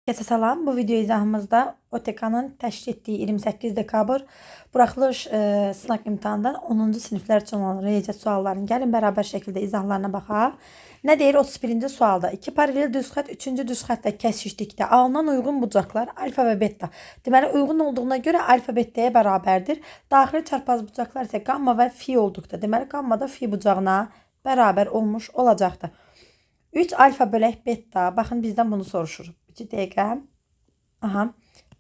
Herkese salam. Bu video izahımızda OTK'nın təşkil etdiyi 28 dekabr buraxılış sınaq imtahanından 10-cu siniflər üçün olan riyaziyyat suallarının gəlin bərabər şəkildə izahlarına baxaq. Nə deyir 31-ci sualda? İki paralel düz xətt 3-cü düz xəttlə kəsişdikdə alınan uyğun bucaqlar alfa və beta. Deməli uyğun olduğuna görə alfa beta'ya bərabərdir. Daxili çarpaz bucaqlar isə qamma və fi olduqda, deməli qamma da fi bucağına bərabər olmuş olacaqdır. 3 alfa bölək beta. Baxın bizdən bunu soruşur. 2 dəqiqə. Aha.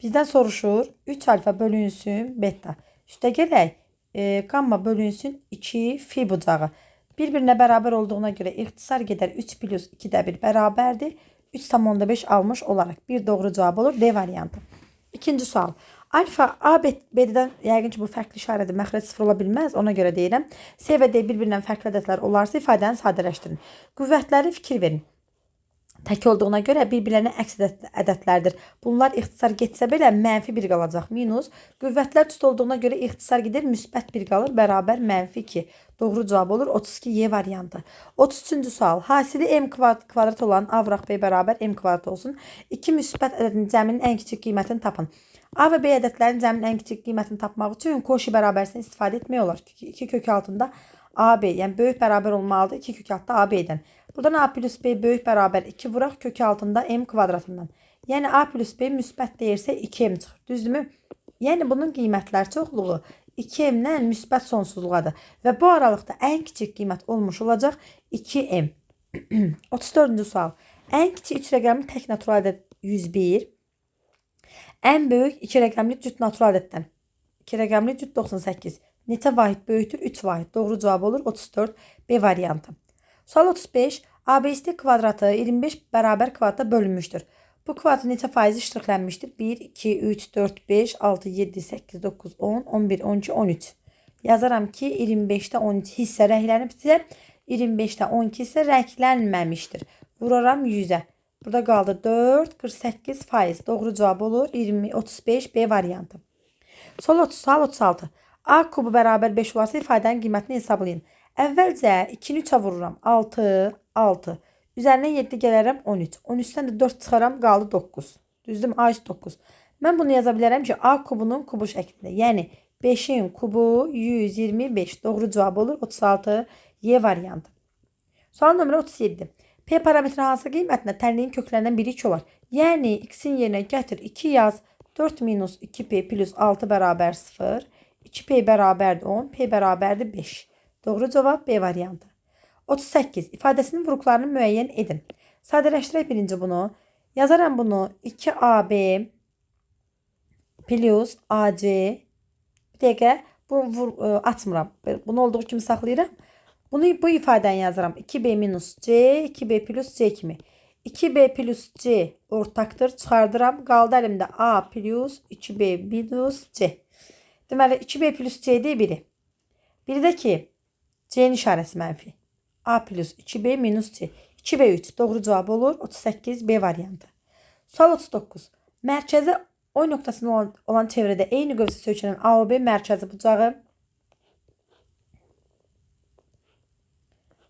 Bizdən soruşur 3 alfa bölünsün beta. Üstə gələk qamma bölünsün 2 fi bucağı. Bir-birinə bərabər olduğuna görə ixtisar gedər 3 plus 2-də 1 bərabərdir. 3,5 almış olaraq bir doğru cavab olur. D variantı. İkinci sual. Alfa A B, B-dən yəqin ki bu fərqli işarədir. Məxrəc sıfır ola bilməz. Ona görə deyirəm. C və D bir-birindən fərqli ədədlər olarsa ifadəni sadələşdirin. Qüvvətləri fikir verin. Tək olduğuna görə bir-birlərinə əks ədədlərdir. Bunlar ixtisar getsə belə mənfi 1 qalacaq. Minus. Qüvvətlər cüt olduğuna görə ixtisar gedir, müsbət 1 qalır, bərabər mənfi 2. Doğru cavab olur 32 Y variantı. 33-cü sual. Hasili m kvadrat olan A vuraq B bərabər m kvadrat olsun. İki müsbət ədədin cəminin ən kiçik qiymətini tapın. A və B ədədlərinin cəminin ən kiçik qiymətini tapmaq üçün Koşi bərabərsini istifadə etmək olar. 2 kök altında AB, yəni böyük bərabər olmalıdır 2 kök altında AB-dən. Buradan A plus B böyük bərabər 2 vuraq kök altında m kvadratından. Yəni A plus B müsbət deyirsə 2m çıxır. Düzdürmü? Yəni bunun qiymətlər çoxluğu 2m-dən müsbət sonsuzluğadır. Və bu aralıqda ən kiçik qiymət olmuş olacaq 2m. 34-cü sual. Ən kiçik 3 rəqəmli tək natural ədəd 101. Ən böyük 2 rəqəmli cüt natural ədəddən. 2 rəqəmli cüt 98. Neçə vahid böyükdür? 3 vahid. Doğru cavab olur 34 B variantı. Sual 35. ABC kvadratı 25 bərabər kvadrata bölünmüşdür. Bu kvadratın neçə faizi ştrixlənmişdir? 1, 2, 3, 4, 5, 6, 7, 8, 9, 10, 11, 12, 13. Yazaram ki 25-də 13 hissə rənglənibsə 25-də 12 hissə rənglənməmişdir. Vuraram 100-ə. Burada qaldı 4, 48 faiz. Doğru cavab olur 20, 35 B variantı. Sual 36. A kubu bərabər 5 olarsa ifadənin qiymətini hesablayın. Əvvəlcə 2-ni 3-ə vururam. 6, 6. Üzərinə 7 gələrəm 13. 13-dən də 4 çıxaram, qaldı 9. Düzdürmü? A üst 9. Mən bunu yaza bilərəm ki, A kubunun kubu şəklində. Yəni 5-in kubu 125. Doğru cavab olur 36 Y variantı. Sual nömrə 37. P parametri hansı qiymətinə tənliyin köklərindən biri 2 olar? Yəni x-in yerinə gətir 2 yaz. 4 minus 2p plus 6 bərabər 0. 2p bərabərdir 10, p bərabərdir 5. Doğru cavab B variantı. 38. İfadəsinin vuruqlarını müəyyən edin. Sadələşdirək birinci bunu. Yazaram bunu 2AB plus AC. Bir dəqiqə bu vur, atmıram. Bunu olduğu kimi saxlayıram. Bunu bu ifadəni yazıram. 2B minus C, 2B plus C kimi. 2B plus C ortaqdır. Çıxardıram. Qaldı əlimdə A plus 2B minus C. Deməli 2B plus C-dir biri. Biri də ki C-nin işarəsi mənfi. A plus 2B minus C. 2 və 3 doğru cavab olur. 38 B variantı. Sual 39. Mərkəzi O nöqtasında olan çevrədə eyni qövsə söykənən AOB mərkəzi bucağı.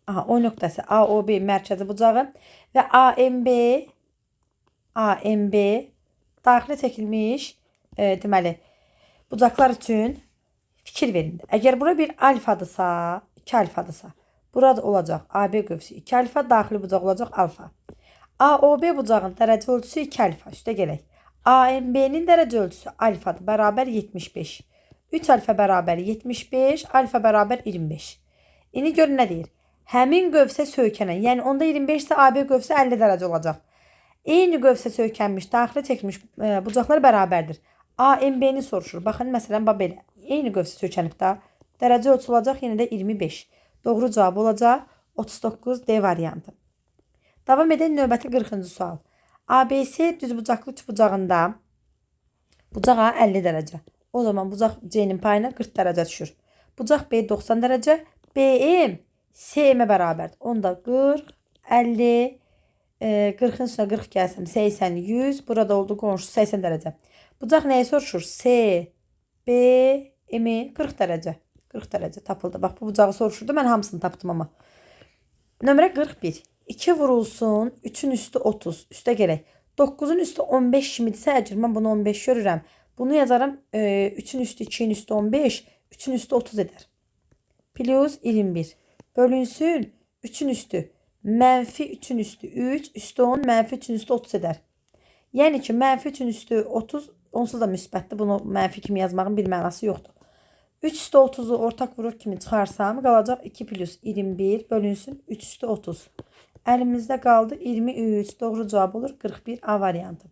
Aha, O nöqtəsi AOB mərkəzi bucağı və AMB daxilə çəkilmiş deməli bucaqlar üçün fikir verin. Əgər bura bir alfadırsa, 2 alfadırsa, burada olacaq AB qövsü 2 alfa, daxili bucaq olacaq alfa. AOB bucağın dərəcə ölçüsü 2 alfa. Üstə gələk. AMB-nin dərəcə ölçüsü alfadır, bərabər 75. 3 alfa bərabər 75, alfa bərabər 25. İndi görün nə deyir? Həmin qövsə söykənən, yəni onda 25 isə AB qövsü 50 dərəcə olacaq. Eyni qövsə söykənmiş, daxilə çəkilmiş bucaqlar bərabərdir. AMB-ni soruşur. Baxın, məsələn, bax belə. Eyni qövsə söykənib də. Dərəcə ölçüsü olacaq yenə də 25. Doğru cavab olacaq 39 D variantı. Davam edək növbəti 40-cı sual. ABC düzbucaqlı üçbucağında bucaq A 50 dərəcə. O zaman bucaq C-nin payına 40 dərəcə düşür. Bucaq B 90 dərəcə, BM CM-ə bərabərdir. Onda 40, 50, 40-ın üstünə 40 gəlsəm 80, 100. Burada oldu qonşusu 80 dərəcə. Bucaq nəyi soruşur? C, B, M 40 dərəcə. 40 dərəcə tapıldı. Bax bu bucağı soruşurdu. Mən hamısını tapdım amma. Nömrə 41. 2 vurulsun 3-ün üstü 30. Üstə gələk. 9-un üstü 15 kimidirsə, əgər mən bunu 15 görürəm. Bunu yazaram 3-ün üstü 2-nin üstü 15, 3-ün üstü 30 edər. Plus 21. Bölünsün 3-ün üstü mənfi 3-ün üstü 3, üstü 10, mənfi 3-ün üstü 30 edər. Yəni ki, mənfi 3-ün üstü 30, onsuz da müsbətdir. Bunu mənfi kimi yazmağın bir mənası yoxdur. 3 üstü 30'u ortak vuruq kimi çıxarsam, qalacaq 2 plus 21 bölünsün 3 üstü 30. Əlimizdə qaldı 23. Doğru cavab olur 41 A variantı.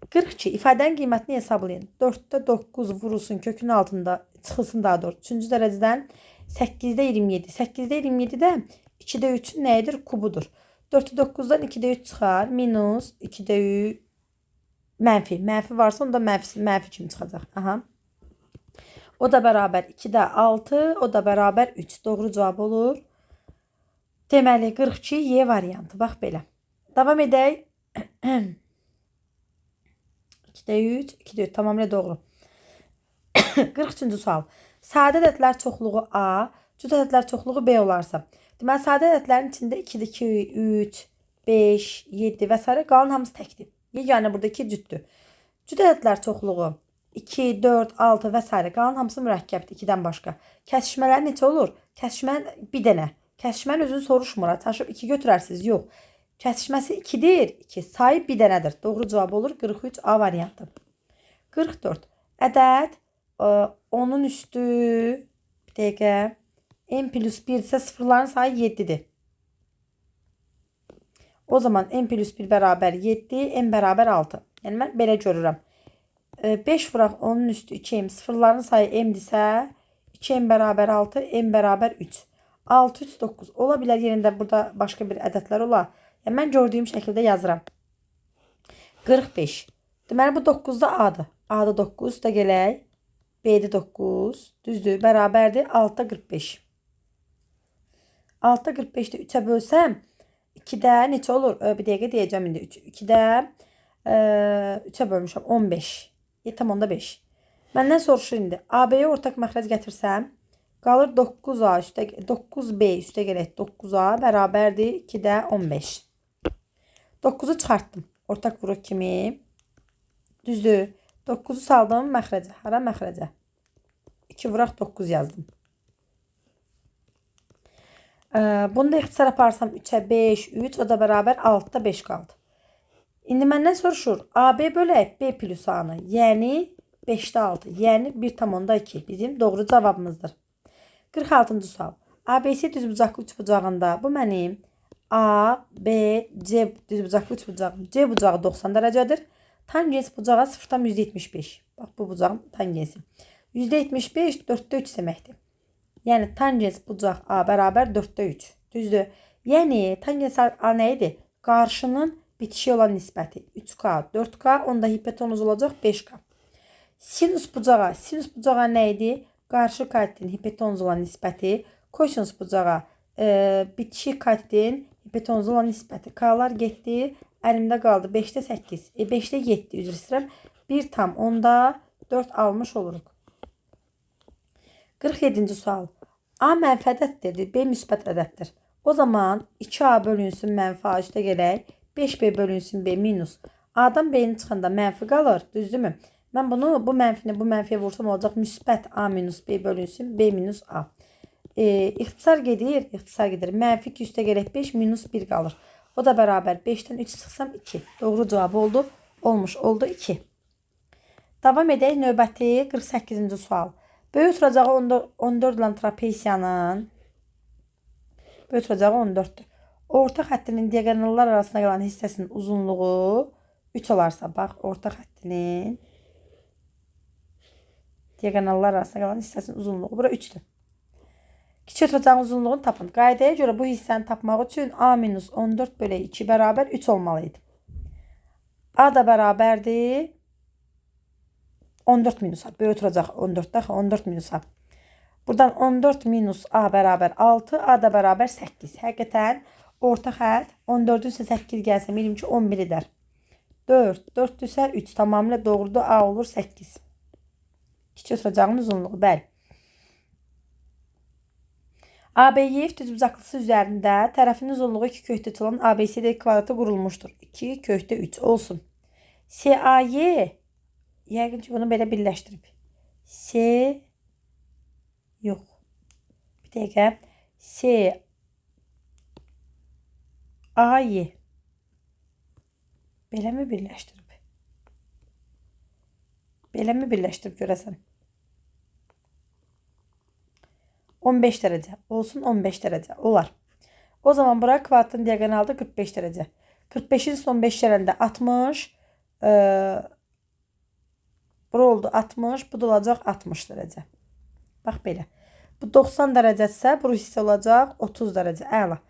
42. İfadənin qiymətini hesablayın. 4-də 9 vurulsun kökün altında çıxılsın daha doğrusu. 3-cü dərəcədən 8-də 27. 8-də 27 də 2-də 3-ün nəyidir? Kubudur. 4-də 9-dan 2-də 3 çıxar. Minus 2-də 3 mənfi. Mənfi varsa onda mənfi kimi çıxacaq. Aha. O da bərabər 2-də 6, o da bərabər 3. Doğru cavab olur. Deməli 42 Y variantı. Bax belə. Davam edək. 2-də 3, 2-də 3. Tamamilə doğru. 43-cü sual. Sadə ədədlər çoxluğu A, cüt ədədlər çoxluğu B olarsa. Deməli, sadə ədədlərin içində 2-də 2, 3, 5, 7 və s. qalan hamısı təkdir. Yeganə burada 2 cütdür. Cüt ədədlər çoxluğu 2, 4, 6 və s. qalan hamısı mürəkkəbdir 2-dən başqa. Kəsişmələr neçə olur? Kəsişmənin bir dənə. Kəsişmənin özünü soruşmur. Çaşıb 2 götürərsiniz. Yox. Kəsişməsi 2-dir. 2. Sayı bir dənədir. Doğru cavab olur 43 A variantı. 44. Ədəd 10-un üstü bir dəqiqə n plus 1 isə sıfırların sayı 7-dir. O zaman n plus 1 bərabər 7, n bərabər 6. Yəni mən belə görürəm. 5 vuraq 10-un üstü 2m. Sıfırların sayı m-dirsə 2m bərabər 6, m bərabər 3. 6, 3, 9. Ola bilər yerində burada başqa bir ədədlər ola. Yəni mən gördüyüm şəkildə yazıram. 45. Deməli bu 9-da A-dır. A-da 9 da gələk. B-də 9. Düzdür. Bərabərdir. 6-da 45. 6-da 45-də 3-ə bölsəm 2-də neçə olur? Bir dəqiqə deyəcəm indi. 3, 2-də 3-ə bölmüşəm. 15. 7,5. Məndən soruşur indi. AB-yə ortaq məxrəc gətirsəm qalır 9A üstə 9B üstə gələk 9A bərabərdir 2-də 15. 9-u çıxartdım. Ortaq vuruq kimi. Düzdür. 9-u saldım məxrəcə. Hara məxrəcə? 2 vuraq 9 yazdım. Bunu da ixtisar aparsam 3-ə 5, 3, o da bərabər 6-da 5 qaldı. İndi məndən soruşur. AB bölək B plus A-nı. Yəni 5-də 6. Yəni 1,2 bizim doğru cavabımızdır. 46-cı sual. ABC düzbucaqlı üçbucağında bu mənim A, B, C düzbucaqlı üçbucağım. C bucağı 90 dərəcədir. Tangens bucağa 0,75. Bax bu bucağın tangensi. %75 4-də 3 deməkdir. Yəni tangens bucaq A bərabər 4-də 3. Düzdür? Yəni tangens A nə idi? Qarşının bitişik olan nisbəti 3K, 4K, onda hipotenuz olacaq 5K. Sinus bucağa, sinus bucağa nə idi? Qarşı katetin hipotenuz olan nisbəti, kosinus bucağa bitişik katetin hipotenuz olan nisbəti. K'lar getdi. Əlimdə qaldı 5-də 8, 5-də 7 üzr istəyirəm. 1,4 almış oluruq. 47-ci sual. A mənfi ədəddir, B müsbət ədəddir. O zaman 2A bölünsün mənfi A üstə gələk. 5B bölünsün B minus. A-dan B-nin çıxanda mənfi qalır, düzdürmü? Mən bunu, bu mənfini bu mənfiyə vursam olacaq müsbət A minus B bölünsün B minus A. İxtisar gedir, ixtisar gedir. Mənfi 2 üstə gələk 5 minus 1 qalır. O da bərabər 5-dən 3 çıxsam 2. Doğru cavab oldu. Olmuş oldu 2. Davam edək növbəti 48-ci sual. Böyük oturacağı 14 olan trapesiyanın böyük oturacağı 14-dür. Orta xəttinin diaqonallar arasında qalan hissəsinin uzunluğu 3 olarsa, bax, orta xəttinin diaqonallar arasında qalan hissəsinin uzunluğu bura 3-dür. Kiçik oturacağın uzunluğunu tapın. Qaydaya görə bu hissəni tapmaq üçün A minus 14 bölü 2 bərabər 3 olmalı idi. A da bərabərdir 14 minus A. Böyük oturacaq 14-də 14 minus A. Buradan 14 minus A bərabər 6, A da bərabər 8. Həqiqətən orta xətt 14-ün isə 8 gəlsə 22, 11 edər. 4, 4 isə 3. Tamamilə doğrudur. A olur 8. Kiçik oturacağın uzunluğu, bəli. ABY düzbucaqlısı üzərində tərəfinin uzunluğu 2 kökdə 3 olan ABCD kvadratı qurulmuşdur. 2 kökdə 3 olsun. CAY yəqin ki, bunu belə birləşdirib. C yox. Bir dəqiqə. C A Y belə mi birləşdirib? Belə mi birləşdirib görəsən? 15 dərəcə. Olsun 15 dərəcə. Olar. O zaman bura kvadratın diagonalı da 45 dərəcə. 45-in son 5 gələndə 60. Bura oldu 60. Bu da olacaq 60 dərəcə. Bax belə. Bu 90 dərəcəsə, bu hissə olacaq 30 dərəcə. Əla.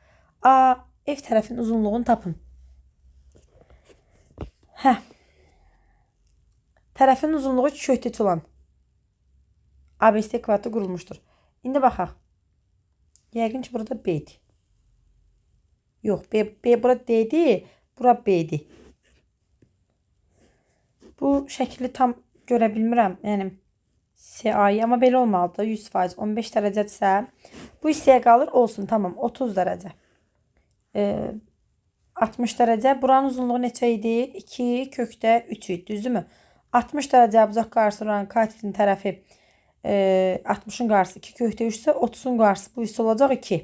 A, F tərəfin uzunluğunu tapın. Hə. Tərəfin uzunluğu 2 kökdə 3 olan ABC kvadratı qurulmuşdur. İndi baxaq. Yəqin ki, burada B-dir. Yox, B bura D-dir, bura B-dir. Bu şəkli tam görə bilmirəm. Yəni CAY, amma belə olmalıdır. 100% 15 dərəcədirsə, bu hissəyə qalır, olsun, tamam, 30 dərəcə. 60 dərəcə. Buranın uzunluğu neçə idi? 2 kökdə 3 idi, düzdürmü? 60 dərəcə bucaq qarşısı olan katetin tərəfi 60-ın qarşısı 2 kökdə 3 isə 30-un qarşısı bu hissə olacaq 2.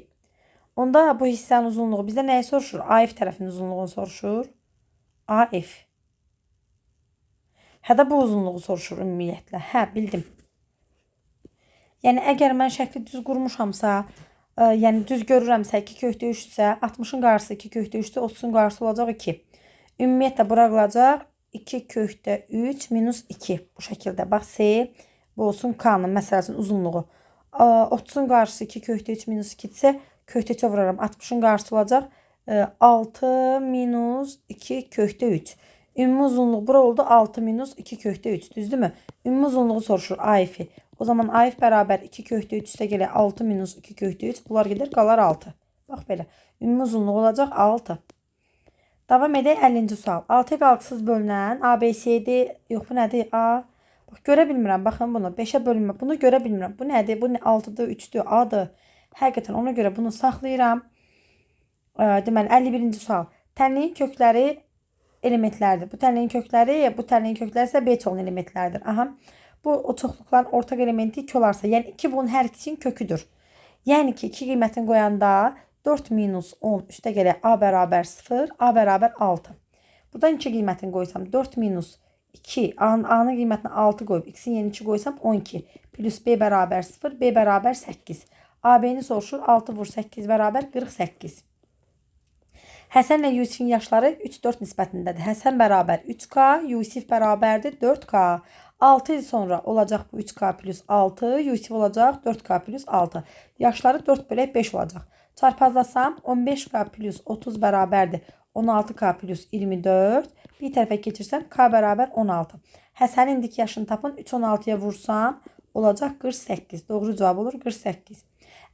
Onda bu hissənin uzunluğu bizdə nəyi soruşur? AF tərəfinin uzunluğunu soruşur. AF. Hə də bu uzunluğu soruşur ümumiyyətlə. Hə, bildim. Yəni, əgər mən şəkli düz qurmuşamsa, yəni düz görürəmsə 2 kökdə 3 isə 60-ın qarşısı 2 kökdə 3 isə 30-un qarşısı olacaq 2. Ümumiyyətlə bura qalacaq 2 kökdə 3 minus 2 bu şəkildə. Bax C bu olsun K-nın məsələsinin uzunluğu. 30-un qarşısı 2 kökdə 3 minus 2 isə kökdə 3-ə vuraram. 60-ın qarşısı olacaq 6 minus 2 kökdə 3. Ümumi uzunluq bura oldu 6 minus 2 kökdə 3. Düzdürmü? Ümumi uzunluğu soruşur AF-i. O zaman AF bərabər 2 kökdə 3 üstə gəlir 6 minus 2 kökdə 3. Bunlar gedir qalar 6. Bax belə. Ümumi uzunluğu olacaq 6. Davam edək 50-ci sual. 6-ya qalıqsız bölünən A, B, C, D. Yox, bu nədir? A. Bax, görə bilmirəm. Baxın bunu. 5-ə bölünmə. Bunu görə bilmirəm. Bu nədir? Bu 6-dır, 3-dür, A-dır. Həqiqətən ona görə bunu saxlayıram. Deməli, 51-ci sual. Tənliyin kökləri elementlərdir. Bu tənliyin kökləri, bu tənliyin kökləri isə B çoxunun elementləridir. Aha. Bu o çoxluqların ortaq elementi 2 olarsa, yəni 2 bunun hər ikisinin köküdür. Yəni ki, 2 qiymətini qoyanda 4 minus 10 üstə gələk A bərabər 0, A bərabər 6. Buradan 2 qiymətini qoysam 4 minus 2, A-nın qiymətini 6 qoyub, X-in yerinə 2 qoysam 12 plus B bərabər 0, B bərabər 8. AB-ni soruşur, 6 vur 8 bərabər 48. Həsənlə Yusifin yaşları 3-4 nisbətindədir. Həsən bərabər 3K, Yusif bərabərdir 4K. 6 il sonra olacaq bu 3K plus 6, Yusif olacaq 4K plus 6. Yaşları 4 bölək 5 olacaq. Çarpazlasam 15K plus 30 bərabərdir 16K plus 24. Bir tərəfə keçirsəm K bərabər 16. Həsənin indiki yaşını tapın. 3 16-ya vursam olacaq 48. Doğru cavab olur 48.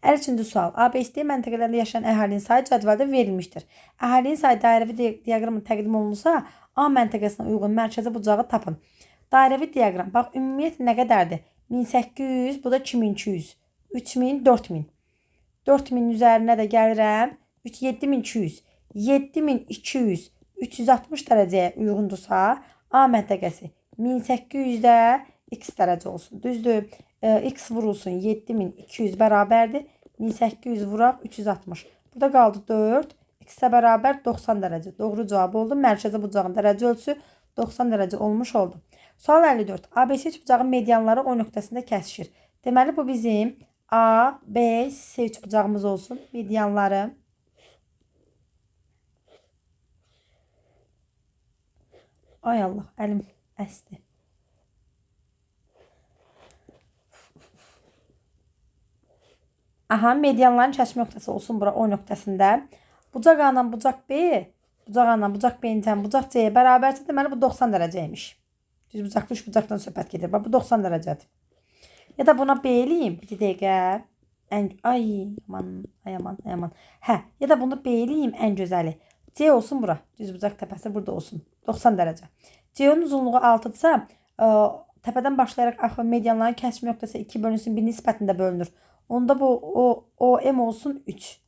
53-cü sual. ABCD məntəqələrində yaşayan əhalinin sayı cədvəldə verilmişdir. Əhalinin sayı dairəvi diaqramı təqdim olunsa, A məntəqəsinə uyğun mərkəzi bucağı tapın. Dairəvi diaqram. Bax, ümumiyyətlə nə qədərdir? 1800, bu da 2200. 3000, 4000. 4000 üzərinə də gəlirəm. 3, 7200. 7200, 360 dərəcəyə uyğundursa, A məntəqəsi 1800-də x dərəcə olsun. Düzdür? X vurulsun 7200 bərabərdir. 1800 vuraq 360. Burada qaldı 4. X-ə bərabər 90 dərəcə. Doğru cavab oldu. Mərkəzi bucağın dərəcə ölçüsü 90 dərəcə olmuş oldu. Sual 54. ABC üçbucağın medianları O nöqtəsində kəsişir. Deməli, bu bizim A, B, C üçbucağımız olsun. Medianları. Ay Allah, əlim əsdi. Aha, medianların kəsişmə nöqtəsi olsun bura O nöqtəsində. Bucaq A ilə bucaq B, bucaq A ilə bucaq B-nin bucaq C-yə bərabərsə, deməli bu 90 dərəcəymiş. Düz bucaqlı üç bucaqdan söhbət gedir. Bax, bu 90 dərəcədir. Ya da buna B eləyim. Bir dəqiqə. Ay, aman, ay aman, ay aman. Hə, ya da bunu B eləyim ən gözəli. C olsun bura. Düz bucaq təpəsi burada olsun. 90 dərəcə. C-nin uzunluğu 6-dırsa, təpədən başlayaraq axı medianların kəsişmə nöqtəsi 2 bölünsün 1 nisbətində bölünür. Onda bu OM olsun 3.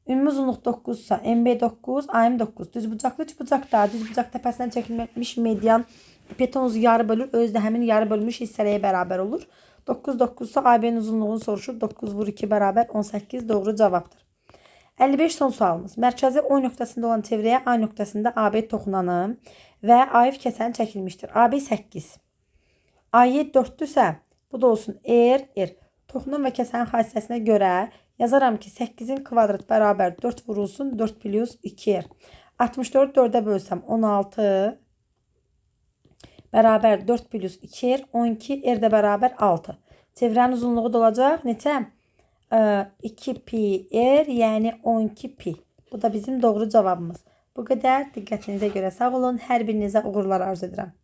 Ümumi uzunluq 9 ise MB 9, AM 9. Düzbucaqlı üçbucaqda düzbucaq təpəsindən çəkilmiş median hipotenuzu yarı bölür. Özü də həmin yarı bölünmüş hissəliyə bərabər olur. 9 9 ise AB'nin uzunluğunu soruşur. 9 vur 2 bərabər 18 doğru cavabdır. 55 son sualımız. Mərkəzi O nöqtəsində olan çevrəyə A nöqtəsində AB toxunanı və AF kəsəni çəkilmişdir. AB 8. AY 4-dürsə bu da olsun R, R. Toxunan və kəsənin xassəsinə görə yazaram ki 8-in kvadrat bərabər 4 vurulsun 4 plus 2R. 64 4'e bölsəm 16 bərabər 4 plus 2R. 12 R də bərabər 6. Çevrənin uzunluğu da olacaq neçə? 2 pi R, yəni 12 pi. Bu da bizim doğru cavabımız. Bu qədər. Diqqətinizə görə sağ olun. Hər birinizə uğurlar arzu edirəm.